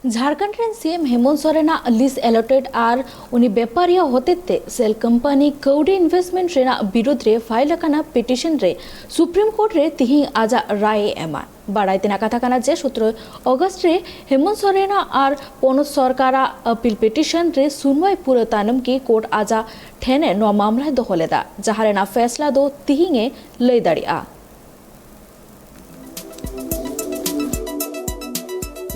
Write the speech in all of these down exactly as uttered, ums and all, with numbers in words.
ᱡᱷᱟᱲᱠᱷᱚᱸᱰ ᱨᱮᱱ ᱥᱤ ᱮᱢ ᱦᱮᱢᱚᱱᱛ ᱥᱚᱨᱮᱱᱟᱜ ᱞᱤᱡᱽ ᱮᱞᱚᱴᱮᱰ ᱟᱨ ᱩᱱᱤ ᱵᱮᱯᱟᱨᱤᱭᱟᱹ ᱦᱚᱛᱮᱛᱮ ᱥᱮᱞ ᱠᱳᱢᱯᱟᱱᱤ ᱠᱟᱹᱣᱰᱤ ᱤᱱᱵᱷᱮᱥᱴᱢᱮᱱᱴ ᱨᱮᱱᱟᱜ ᱵᱤᱨᱩᱫᱷ ᱨᱮ ᱯᱷᱟᱭᱤᱞ ᱟᱠᱟᱱᱟ ᱯᱤᱴᱤᱥᱚᱱ ᱨᱮ ᱥᱩᱯᱨᱤᱢ ᱠᱳᱨᱴ ᱨᱮ ᱛᱤᱦᱤᱧ ᱟᱡᱟᱜ ᱨᱟᱭ ᱮ ᱮᱢᱟ᱾ ᱵᱟᱲᱟᱭ ᱛᱮᱱᱟᱜ ᱠᱟᱛᱷᱟ ᱠᱟᱱᱟ ᱡᱮ ᱥᱚᱛᱨᱚ ᱚᱜᱚᱥᱴ ᱨᱮ ᱦᱮᱢᱚᱱᱛ ᱥᱚᱨᱮᱱᱟᱜ ᱟᱨ ᱯᱚᱱᱚᱛ ᱥᱚᱨᱠᱟᱨᱟᱜ ᱟᱯᱤᱞ ᱯᱤᱴᱤᱥᱚᱱ ᱨᱮ ᱥᱩᱱᱣᱟᱭ ᱯᱩᱨᱟᱹ ᱛᱟᱭᱱᱚᱢ ᱜᱮ ᱠᱳᱨᱴ ᱟᱡᱟᱜ ᱴᱷᱮᱱᱮ ᱱᱚᱣᱟ ᱢᱟᱢᱞᱟᱭ ᱫᱚᱦᱚ ᱞᱮᱫᱟ, ᱡᱟᱦᱟᱸ ᱨᱮᱱᱟᱜ ᱯᱷᱮᱥᱞᱟ ᱫᱚ ᱛᱤᱦᱤᱧ ᱮ ᱞᱟᱹᱭ ᱫᱟᱲᱮᱭᱟᱜᱼᱟ᱾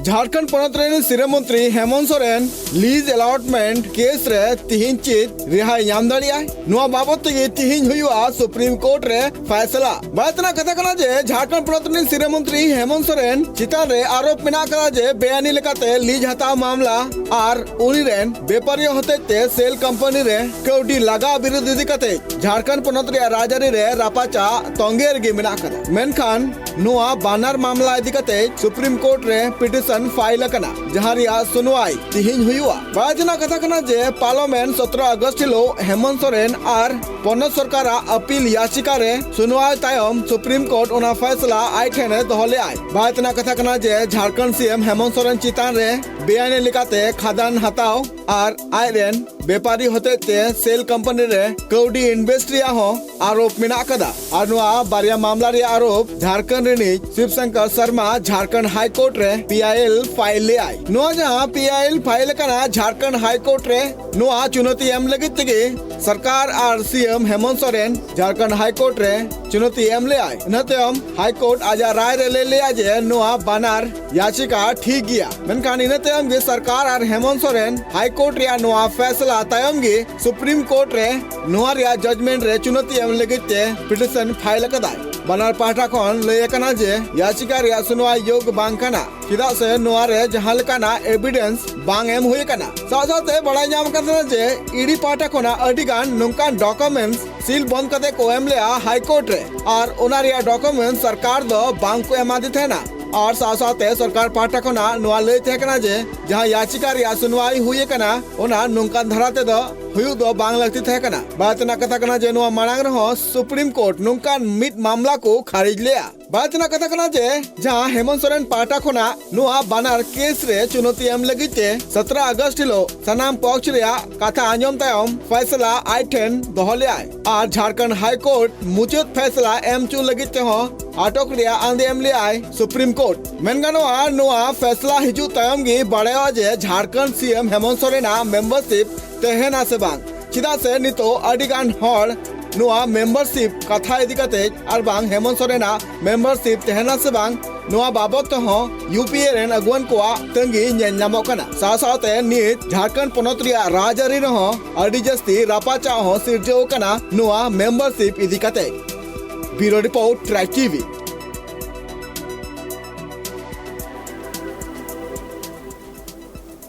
ᱡᱷᱟᱲᱠᱷᱚᱸᱰ ᱯᱚᱱᱚᱛ ᱨᱮᱱ ᱥᱤᱨᱟᱹ ᱢᱚᱱᱛᱨᱤ ᱦᱮᱢᱚᱱᱛ ᱥᱚᱨᱮᱱ ᱞᱤᱡᱽ ᱮᱞᱚᱴᱢᱮᱱᱴ ᱠᱮᱥ ᱨᱮ ᱛᱤᱦᱤᱧ ᱪᱮᱫ ᱨᱤᱦᱟᱹᱭ ᱧᱟᱢ ᱫᱟᱲᱮᱭᱟᱜᱼᱟᱭ? ᱱᱚᱣᱟ ᱵᱟᱵᱚᱛ ᱛᱮᱜᱮ ᱛᱤᱦᱤᱧ ᱦᱩᱭᱩᱜᱼᱟ ᱥᱩᱯᱨᱤᱢ ᱠᱳᱨᱴ ᱨᱮ ᱯᱷᱟᱭᱥᱟᱞᱟ᱾ ᱵᱟᱲᱟᱭ ᱛᱮᱱᱟᱜ ᱠᱟᱛᱷᱟ ᱠᱟᱱᱟ ᱡᱮ ᱡᱷᱟᱲᱠᱷᱚᱸᱰ ᱯᱚᱱᱚᱛ ᱨᱮᱱ ᱥᱤᱨᱟᱹ ᱢᱚᱱᱛᱨᱤ ᱦᱮᱢᱚᱱᱛ ᱥᱚᱨᱮᱱ ᱪᱮᱛᱟᱱ ᱨᱮ ᱟᱨᱳᱯ ᱢᱮᱱᱟᱜ ᱟᱠᱟᱫᱟ ᱡᱮ ᱵᱮᱟᱭᱤᱱᱤ ᱞᱮᱠᱟᱛᱮ ᱞᱤᱡᱽ ᱦᱟᱛᱟᱣ ᱢᱟᱢᱞᱟ ᱟᱨ ᱩᱱᱤ ᱨᱮᱱ ᱵᱮᱯᱟᱨᱤᱭᱟᱹ ᱦᱚᱛᱮᱡ ᱛᱮ ᱥᱮᱞ ᱠᱳᱢᱯᱟᱱᱤ ᱨᱮ ᱠᱟᱹᱣᱰᱤ ᱞᱟᱜᱟᱣ ᱵᱤᱨᱩᱫᱷ ᱤᱫᱤ ᱠᱟᱛᱮ ᱡᱷᱟᱲᱠᱷᱚᱸᱰ ᱯᱚᱱᱚᱛ ᱨᱮᱭᱟᱜ ᱨᱟᱡᱽᱟᱹᱨᱤ ᱨᱮ ᱨᱟᱯᱟᱪᱟᱜ ᱛᱚᱸᱜᱮ ᱨᱮᱜᱮ ᱢᱮᱱᱟᱜ ᱟᱠᱟᱫᱟ᱾ ᱢᱮᱱᱠᱷᱟᱱ ᱱᱚᱣᱟ ᱵᱟᱱᱟᱨ ᱢᱟᱢᱞᱟ ᱤᱫᱤ ᱠᱟᱛᱮ ᱥᱩᱯᱨᱤᱢ ᱠᱳᱨᱴ ᱨᱮ ᱯᱤᱴᱤᱥᱚᱱ ᱯᱷᱟᱭᱤᱞ ᱟᱠᱟᱱᱟ, ᱡᱟᱦᱟᱸ ᱨᱮᱭᱟᱜ ᱥᱩᱱᱣᱟᱭ ᱛᱤᱦᱤᱧ ᱦᱩᱭᱩᱜᱼᱟ᱾ ᱵᱟᱲᱟᱭ ᱛᱮᱱᱟᱜ ᱠᱟᱛᱷᱟ ᱠᱟᱱᱟ ᱡᱮ ᱯᱟᱨᱞᱟᱢᱮᱱᱴ ᱥᱚᱛᱨᱚ ᱟᱜᱚᱥᱴ ᱦᱤᱞᱳᱜ ᱦᱮᱢᱚᱱᱛ ᱥᱚᱨᱮᱱ ᱟᱨ ᱯᱚᱱᱚᱛ ᱥᱚᱨᱠᱟᱨᱟᱜ ᱟᱯᱤᱞ ᱭᱟᱪᱤᱠᱟ ᱨᱮ ᱥᱩᱱᱣᱟᱭ ᱛᱟᱭᱚᱢ ᱥᱩᱯᱨᱤᱢ ᱠᱳᱨᱴ ᱚᱱᱟ ᱯᱷᱟᱭᱥᱟᱞᱟ ᱟᱡ ᱴᱷᱮᱱ ᱮ ᱫᱚᱦᱚ ᱞᱮᱫᱟᱭ᱾ ᱵᱟᱲᱟᱭ ᱛᱮᱱᱟᱜ ᱠᱟᱛᱷᱟ ᱠᱟᱱᱟ ᱡᱮ ᱡᱷᱟᱲᱠᱷᱚᱸᱰ ᱥᱤ ᱮᱢ ᱦᱮᱢᱚᱱᱛ ᱥᱚᱨᱮᱱ ᱪᱮᱛᱟᱱ ᱨᱮ ᱵᱮᱟᱭᱤᱱᱤ ᱞᱮᱠᱟᱛᱮ ᱠᱷᱟᱫᱟᱱ ᱦᱟᱛᱟᱣ ᱟᱨ ᱟᱡ ᱨᱮᱱ ᱵᱮᱯᱟᱨᱤ ᱦᱚᱛᱮᱡ ᱛᱮ ᱥᱮᱞ ᱠᱳᱢᱯᱟᱱᱤ ᱨᱮ ᱠᱟᱹᱣᱰᱤ ᱤᱱᱵᱷᱮᱥᱴ ᱨᱮᱭᱟᱜ ᱦᱚᱸ ᱟᱨᱳᱯ ᱢᱮᱱᱟᱜ ᱟᱠᱟᱫᱟ᱾ ᱟᱨ ᱱᱚᱣᱟ ᱵᱟᱨᱭᱟ ᱢᱟᱢᱞᱟ ᱨᱮᱭᱟᱜ ᱟᱨᱳᱯ ᱡᱷᱟᱲᱠᱷᱚᱸᱰ ᱨᱤᱱᱤᱡ ᱥᱤᱵ ᱥᱚᱝᱠᱚᱨ ᱥᱚᱨᱢᱟ ᱡᱷᱟᱲᱠᱷᱚᱸᱰ ᱦᱟᱭ ᱠᱳᱨᱴ ᱨᱮ ᱯᱤ ᱟᱭ ᱮᱞ ᱯᱷᱟᱭᱤᱞ ᱞᱮᱫᱟᱭ᱾ ᱱᱚᱣᱟ ᱡᱟᱦᱟᱸ ᱯᱤ ᱟᱭ ᱮᱞ ᱯᱷᱟᱭᱤᱞ ᱟᱠᱟᱱᱟ ᱡᱷᱟᱲᱠᱷᱚᱸᱰ ᱦᱟᱭ ᱠᱳᱨᱴ ᱨᱮ, ᱱᱚᱣᱟ ᱪᱩᱱᱚᱛᱤ ᱮᱢ ᱞᱟᱹᱜᱤᱫ ᱛᱮᱜᱮ ᱥᱚᱨᱠᱟᱨ ᱟᱨ ᱥᱤ ᱮᱢ ᱦᱮᱢᱚᱱᱛ ᱥᱚᱨᱮᱱ ᱡᱷᱟᱲᱠᱷᱚᱸᱰ ᱦᱟᱭ ᱠᱳᱨᱴ ᱨᱮ ᱪᱩᱱᱚᱛᱤ ᱮᱢ ᱞᱮᱫᱟᱭ᱾ ᱤᱱᱟᱹ ᱛᱟᱭᱚᱢ ᱦᱟᱭ ᱠᱳᱨᱴ ᱟᱡᱟᱜ ᱨᱟᱭ ᱨᱮ ᱞᱟᱹᱭ ᱞᱮᱫᱟ ᱡᱮ ᱱᱚᱣᱟ ᱵᱟᱱᱟᱨ ᱭᱟᱪᱤᱠᱟ ᱴᱷᱤᱠ ᱜᱮᱭᱟ᱾ ᱢᱮᱱᱠᱷᱟᱱ ᱤᱱᱟᱹ ᱛᱟᱭᱚᱢ ᱜᱮ ᱥᱚᱨᱠᱟᱨ ᱟᱨ ᱦᱮᱢᱚᱱᱛ ᱥᱚᱨᱮᱱ ᱦᱟᱭ ᱠᱳᱨᱴ ᱨᱮᱭᱟᱜ ᱱᱚᱣᱟ ᱯᱷᱮᱥᱞᱟ ᱛᱟᱭᱚᱢ ᱜᱮ ᱥᱩᱯᱨᱤᱢ ᱠᱳᱨᱴ ᱨᱮ ᱱᱚᱣᱟ ᱨᱮᱭᱟᱜ ᱡᱟᱡᱢᱮᱱᱴ ᱨᱮ ᱪᱩᱱᱚᱛᱤ ᱮᱢ ᱞᱟᱹᱜᱤᱫ ᱛᱮ ᱯᱤᱴᱤᱥᱚᱱ ᱯᱷᱟᱭᱤᱞ ᱟᱠᱟᱫᱟᱭ᱾ ᱵᱟᱱᱟᱨ ᱯᱟᱦᱴᱟ ᱠᱷᱚᱱ ᱞᱟᱹᱭ ᱟᱠᱟᱱᱟ ᱡᱮ ᱭᱟᱪᱤᱠᱟ ᱨᱮᱭᱟᱜ ᱥᱩᱱᱣᱟᱭ ᱭᱳᱜᱽ ᱵᱟᱝ ᱠᱟᱱᱟ, ᱪᱮᱫᱟᱜ ᱥᱮ ᱱᱚᱣᱟ ᱨᱮ ᱡᱟᱦᱟᱸ ᱞᱮᱠᱟᱱᱟᱜ ᱮᱵᱤᱰᱮᱱᱥ ᱵᱟᱝ ᱮᱢ ᱦᱩᱭ ᱟᱠᱟᱱᱟ᱾ ᱥᱟᱶ ᱥᱟᱶᱛᱮ ᱵᱟᱲᱟᱭ ᱧᱟᱢ ᱟᱠᱟᱱ ᱛᱟᱦᱮᱱᱟ ᱡᱮ ᱤ ᱰᱤ ᱯᱟᱦᱴᱟ ᱠᱷᱚᱱᱟᱜ ᱟᱹᱰᱤ ᱜᱟᱱ ᱱᱚᱝᱠᱟᱱ ᱰᱚᱠᱩᱢᱮᱱᱴᱥ ᱥᱤᱞ ᱵᱚᱱᱫ ᱠᱟᱛᱮ ᱠᱚ ᱮᱢ ᱞᱮᱜᱼᱟ ᱦᱟᱭ ᱠᱳᱨᱴ ᱨᱮ, ᱟᱨ ᱚᱱᱟ ᱨᱮᱭᱟᱜ ᱰᱚᱠᱩᱢᱮᱱᱴ ᱥᱚᱨᱠᱟᱨ ᱫᱚ ᱵᱟᱝ ᱠᱚ ᱮᱢᱟᱫᱮ ᱛᱟᱦᱮᱱᱟ᱾ ᱟᱨ ᱥᱟᱶ ᱥᱟᱶᱛᱮ ᱥᱚᱨᱠᱟᱨ ᱯᱟᱦᱴᱟ ᱠᱷᱚᱱᱟᱜ ᱱᱚᱣᱟ ᱞᱟᱹᱭ ᱛᱟᱦᱮᱸ ᱠᱟᱱᱟ ᱡᱮ ᱡᱟᱦᱟᱸ ᱭᱟᱪᱤᱠᱟ ᱨᱮᱭᱟᱜ ᱥᱩᱱᱣᱟᱭ ᱦᱩᱭ ᱟᱠᱟᱱᱟ, ᱚᱱᱟ ᱱᱚᱝᱠᱟᱱ ᱫᱷᱟᱨᱟ ᱛᱮᱫᱚ ᱦᱩᱭᱩᱜ ᱫᱚ ᱵᱟᱝ ᱞᱟᱹᱠᱛᱤ ᱛᱟᱦᱮᱸ ᱠᱟᱱᱟ᱾ ᱵᱟᱫ ᱨᱮᱱᱟᱜ ᱠᱟᱛᱷᱟ ᱠᱟᱱᱟ ᱡᱮ ᱱᱚᱣᱟ ᱢᱟᱲᱟᱝ ᱨᱮᱦᱚᱸ ᱥᱩᱯᱨᱤᱢ ᱠᱳᱨᱴ ᱱᱚᱝᱠᱟᱱ ᱢᱤᱫ ᱢᱟᱢᱞᱟ ᱠᱚ ᱠᱷᱟᱨᱤᱡ ᱞᱮᱫᱼᱟ᱾ ᱵᱟᱫ ᱨᱮᱱᱟᱜ ᱠᱟᱛᱷᱟ ᱠᱟᱱᱟ ᱡᱮ ᱡᱟᱦᱟᱸ ᱦᱮᱢᱚᱱᱛ ᱥᱚᱨᱮᱱ ᱯᱟᱦᱴᱟ ᱠᱷᱚᱱᱟᱜ ᱱᱚᱣᱟ ᱵᱟᱱᱟᱨ ᱠᱮᱥ ᱨᱮ ᱪᱩᱱᱚᱛᱤ ᱮᱢ ᱞᱟᱹᱜᱤᱫ ᱛᱮ ᱥᱚᱛᱨᱚ ᱟᱜᱚᱥᱴ ᱦᱤᱞᱳᱜ ᱥᱟᱱᱟᱢ ᱯᱚᱠᱷ ᱨᱮᱭᱟᱜ ᱠᱟᱛᱷᱟ ᱟᱸᱡᱚᱢ ᱛᱟᱭᱚᱢ ᱯᱷᱮᱥᱞᱟ ᱟᱡ ᱴᱷᱮᱱ ᱫᱚᱦᱚ ᱞᱮᱫᱼᱟᱭ᱾ ᱟᱨ ᱡᱷᱟᱲᱠᱷᱚᱸᱰ ᱦᱟᱭ ᱠᱳᱨᱴ ᱢᱩᱪᱟᱹᱫ ᱯᱷᱮᱥᱞᱟ ᱮᱢ ᱦᱚᱪᱚ ᱞᱟᱹᱜᱤᱫ ᱛᱮᱦᱚᱸ ᱟᱴᱚᱠ ᱨᱮᱭᱟᱜ ᱟᱸᱫᱮ ᱮᱢ ᱞᱮᱫᱼᱟᱭ ᱥᱩᱯᱨᱤᱢ ᱠᱳᱨᱴ᱾ ᱢᱮᱱ ᱜᱟᱱᱚᱜᱼᱟ, ᱱᱚᱣᱟ ᱯᱷᱮᱥᱞᱟ ᱦᱤᱡᱩᱜ ᱛᱟᱭᱚᱢ ᱜᱮ ᱵᱟᱲᱟᱭᱚᱜᱼᱟ ᱡᱮ ᱡᱷᱟᱲᱠᱷᱚᱸᱰ ᱥᱤ ᱮᱢ ᱦᱮᱢᱚᱱᱛ ᱥᱚᱨᱮᱱᱟᱜ ᱢᱮᱢᱵᱟᱨᱥᱤᱯ ᱛᱟᱦᱮᱱᱟ ᱥᱮ ᱵᱟᱝ, ᱪᱮᱫᱟᱜ ᱥᱮ ᱱᱤᱛᱚᱜ ᱟᱹᱰᱤ ᱜᱟᱱ ᱦᱚᱲ ᱱᱚᱣᱟ ᱢᱮᱢᱵᱟᱨᱥᱤᱯ ᱠᱟᱛᱷᱟ ᱤᱫᱤ ᱠᱟᱛᱮ ᱟᱨ ᱵᱟᱝ ᱦᱮᱢᱚᱱᱛ ᱥᱚᱨᱮᱱᱟᱜ ᱢᱮᱢᱵᱟᱨᱥᱤᱯ ᱛᱟᱦᱮᱱᱟ ᱥᱮ ᱵᱟᱝ, ᱱᱚᱣᱟ ᱵᱟᱵᱚᱛ ᱛᱮᱦᱚᱸ ᱭᱩ ᱯᱤ ᱮ ᱨᱮᱱ ᱟᱹᱜᱩᱣᱟᱹᱱ ᱠᱚᱣᱟᱜ ᱛᱟᱺᱜᱤ ᱧᱮᱞ ᱧᱟᱢᱚᱜ ᱠᱟᱱᱟ᱾ ᱥᱟᱶ ᱥᱟᱶᱛᱮ ᱱᱤᱛ ᱡᱷᱟᱲᱠᱷᱚᱸᱰ ᱯᱚᱱᱚᱛ ᱨᱮᱭᱟᱜ ᱨᱟᱡᱽᱟᱹᱨᱤ ᱨᱮᱦᱚᱸ ᱟᱹᱰᱤ ᱡᱟᱹᱥᱛᱤ ᱨᱟᱯᱟᱪᱟᱜ ᱦᱚᱸ ᱥᱤᱨᱡᱟᱹᱣ ᱟᱠᱟᱱᱟ ᱱᱚᱣᱟ ᱢᱮᱢᱵᱟᱨᱥᱤᱯ ᱤᱫᱤ ᱠᱟᱛᱮ᱾ ᱵᱤᱭᱩᱨᱳ ᱨᱤᱯᱳᱨᱴ, ᱴᱨᱟᱭᱤᱵᱽ ᱴᱤ ᱵᱷᱤ᱾